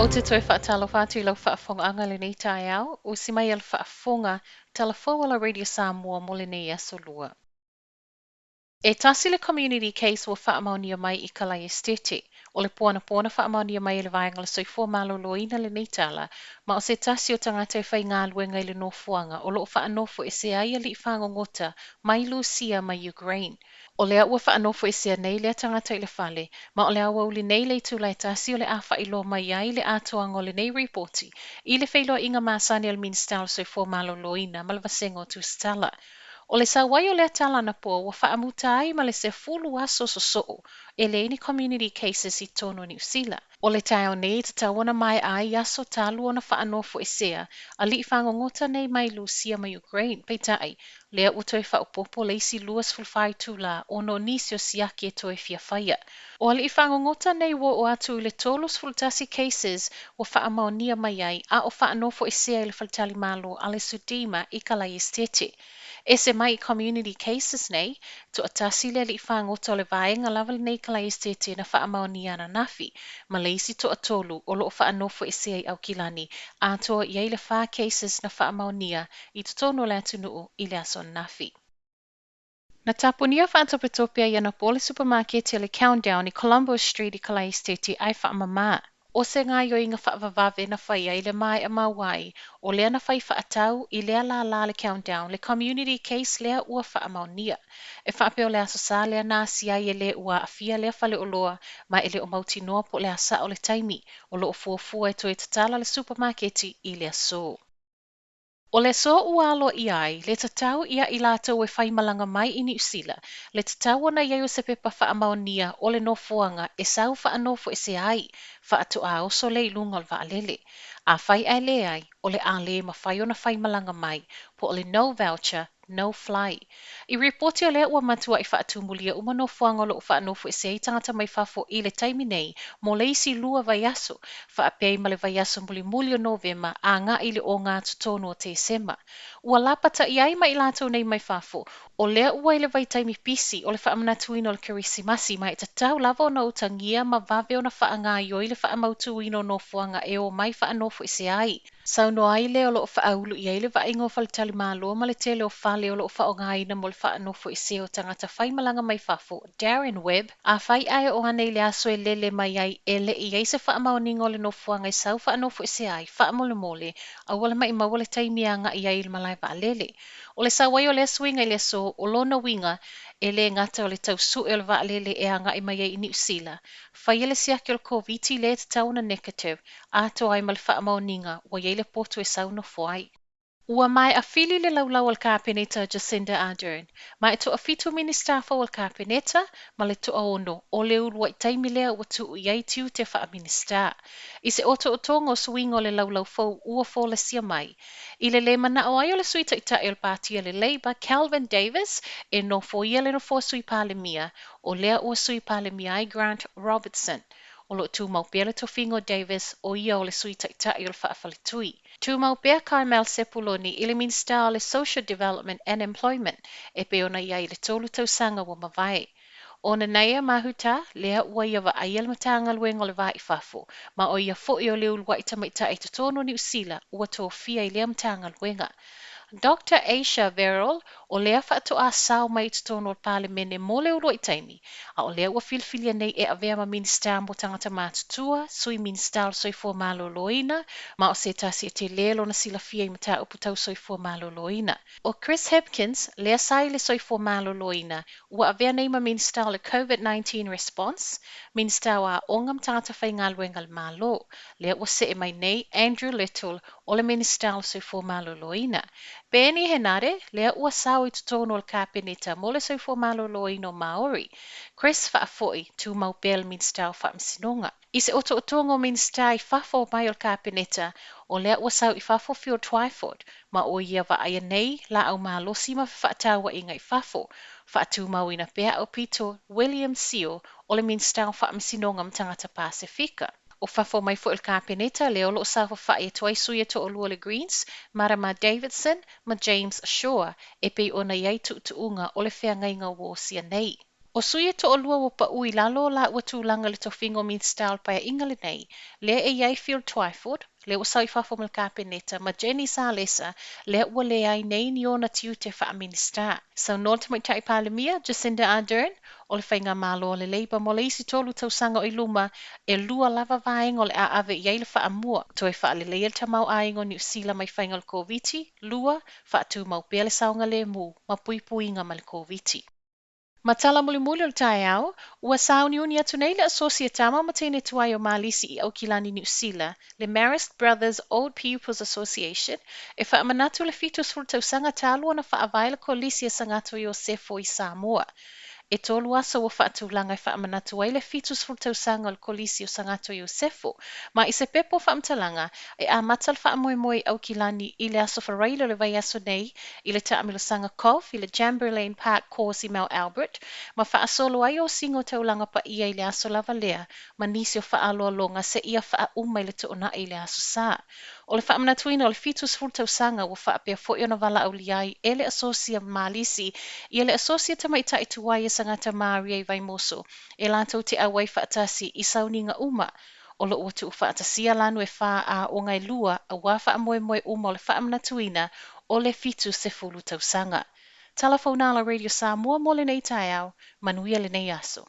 Ou te toe faatalofa atu i lau faafofogaaga i lenei taeao, usi mai a le faafofoga, tala fou a la Radio Samoa mo lenei aso Lua. E tasi le community case ua faamaonia mai i Kalae Esetete. O le po anapo na faamaonia mai e le Vaega o le Soifua Maloloina lenei tala, ma o se tasi o tagata e faigaluega i le nofoaga o lo o faanofoesea ai alii fagogota mai Lusia ma Ukraine. O lea ua faanofoesea nei lea tagata i le fale, ma o le aoauli nei le itula e 1 o le a faailoa mai ai le atoaga o lenei ripoti i le feiloaiga masani a le Minisita o le Soifua Maloloina ma le Vasega o Tusitala. O le sau ai o lea tala anapo ua faamuta ai ma le 10 aso sosoo e leai ni community cases i totonu o Niu Sila. O le taeao nei e tatau ona maea ai aso talu ona faanofoesea alii fagogota nei mai Lusia ma Ukraine, peitai, lea ua toe faaopoopo le isi 24 itula ona o nisi o siaki e toe fia faia. O alii fagogota nei ua oo atu i le 31 cases ua faamaonia mai ai a o faanofoesea i le faletalimalo a le Sudima i Kalae Esetete. Ese mai i community cases nei, toatasi le alii fagota o le vaega lava lenei i Kalae Esetete na faamaonia ananafi, ma le isi toatolu o lo o faanofoesea i Aukilani, atoa i ai le 4 cases na faamaonia i totonu o le atunuu i le aso ananafi. Na tapunia faatopetope ai anapo le supamaketi a le Countdown i Colombo Street i Kalae Esetete ae faamama. O se gaoioiga faavavevave na fai ai le maea mau ai o lea na fai faatau i lea lālā a le Countdown le community case lea ua faamaonia. E faapea o le Aso Sa lea na asi ai e le ua aafia lea faleoloa ma e le o mautinoa po o le a sao le taimi o lo o fuafua e toe tatala le supamaketi i le aso. O le aso ua aloaia ai le tatau ia i latou e faimalaga mai i Niu Sila, le tatau ona i ai o se pepa faamaonia o le nofoaga e sau faanofoesea ai, faatoa oso lea i luga o le vaalele. Afai ae leai, o le a le mafai ona faimalaga mai, po o le no voucher, no fly. I ripoti o lea ua matua'i faatumulia uma nofoaga o lo o faanofoesea ai tagata mai fafo i le taimi nei mo le isi 2 vaiaso, faapea ai ma le vaiaso mulimuli o Novema agai i le ogatotonu o Tesema. Ua lapataia ai ma i latou nei mai fafo, o lea ua i le vaitaimi pisi o le faamanatuina o le Kerisimasi ma e tatau lava ona utagia ma vave ona faagaoioi le faamautuina o nofoaga e omai faanofoesea ai. Saunoa ai lea o lo o faaulu i ai le vaaiga o faletalimalo ma le tele o fale o lo o faaaogaina mo le faanofoesea o tagata faimalaga mai fafo, Darren Webb, afai ae oo ane i le aso e lele mai ai e le i ai se faamaoniga o le nofoaga e sau faanofoesea ai, faamolemole, aua le maʻimau le taimi e agai ai i le malae vaalele. O le sau ai o lea suiga i le aso, o lona uiga, e lē gata o le tau sue o le vaalele e agai mai ai i Niu Sila, faia le siaki o le Koviti lea e tatau ona negative, atoa ai ma le faamaoniga ua i ai le potu e sau nofo ai. Ua maea fili le laulau a le Kapeneta a Jacinda Ardern, ma e toafitu Minisita fou o le Kapeneta ma le toaono o le uluai taimi lea ua tuu i ai tiute faa-Minisita. I se otootoga o suiga o le laulau fou ua folasia mai, i le lē manao ai o le Sui Taitai o le Pāti a le Labour, Kelvin Davis, e nofoia le nofoa Sui Palemia, o lea ua Sui Palemia ai Grant Robertson. O lo o tumau pea le tofiga o Davis, o ia o le Sui Taitai o le Faafaletui. Tumau pea Carmel Sepuloni i le Minisita o le Social Development and Employment e pei ona i ai i le 3 tausaga ua mavae. ʻO Nanaia Mahuta, lea ua ia vaaia le Matagaluega o le Va i Fafo, ma o ia foi o le uluai tamaitai i totonu o Niu Sila ua tofia i lea Matagaluega. Doctor Ayesha Verrall, o lea faatoa sao mai i totonu o le Palemene mo le uluai taimi, a o lea ua filifilia nei e avea ma Minisita mo Tagata Matutua, Sui Minisita o le Soifua Maloloina, ma o se tasi e tele lona silafia i mataupu tau soifua maloloina. ʻO Chris Hipkins, lea sa i le Soifua Maloloina, ua avea nei ma Minisita o le COVID-19 Response, Minisita o Aoga ma Tagata Faigaluega a le Malo. Lea ua see mai nei Andrew Little, o le Minisita o le Soifua Maloloina. Peeni Henare, lea ua sao i totonu o le Kapeneta mo le Soifua Maloloina o Māori. Chris Faafoi, tumau pea le Minisita o Faamasinoga. I se otootoga o Minisita i fafo mai o le Kapeneta, o lea ua sau i fafo Phil Twyford, ma o ia vaaia nei laau malosi ma fefaatauaiga i fafo. Faatumauina pea Aupito William Sio o le Minisita o Faamasinoga ma Tagata Pasefika. O fafo mai foi o le Kapeneta, lea o lo o saofafai atu ai sui e toalua o le Greens, Marama Davidson ma James Shaw, e pei ona i ai tuutuuga o le feagaiga ua osia nei. O sui e toʻalua ua paʻu i lalo o lāua tulaga i le tofiga o Minisita o le Paeaiga lenei, lea e i ai Phil Twyford, lea ua sau i fafo ma le Kapeneta, ma Jenny Salesa, lea ua leai nei ni ona tiute faa-Minisita. Saunoa le Tamaitai Palemia, Jacinda Ardern, o le faigamalo a le Labour mo le isi 3 tausaga o i luma, e 2 lava vaega o le a ave i ai le faamua, toe faaleleia le tamaoaiga o Niu Sila mai faiga o le Koviti, 2, faatumau pea le saogalemu ma puipuiga mai le Koviti. Ma tala mulimuli o le taeao, ua sauniuni atu nei le Asosi a Tama ma Teine Tuai o Malisi i Aukilani Niu Sila, le Marist Brothers Old Pupils Association, e faamanatu le 70 tausaga talu ona faavae le Kolisi a Sagato Iosefo i Samoa. E 3 aso ua faatulaga e faamanatu ai le 70 tausaga o le Kolisi o Sagato Iosefo, ma i se pepa o faamatalaga e amata le faamoemoe i Aukilani i le aso Faraile o le vaiaso nei i le taamilosaga golf i le Jamberlane Park Course i Mount Albert, ma faasolo ai osiga o taulaga paia i le aso lava lea ma nisi o faaaloaloga seia faauma i le toonai i le aso Sa. O le faamanatuina o le 70 tausaga ua faapea foi ona valaaulia ai e le Asosi a Malisi ia le Asosi a Tamaitai Tuai e Sagata Maria i Vaimoso e latou te auai faatasi i sauniga uma. O loo ua tuufaatasia lanu e 4 aoga e 2 auā faamoemoe uma o le faamanatuina o le 70 tausaga. Tala fou nā la Radio Samoa mo lenei taeao, manuia lenei aso.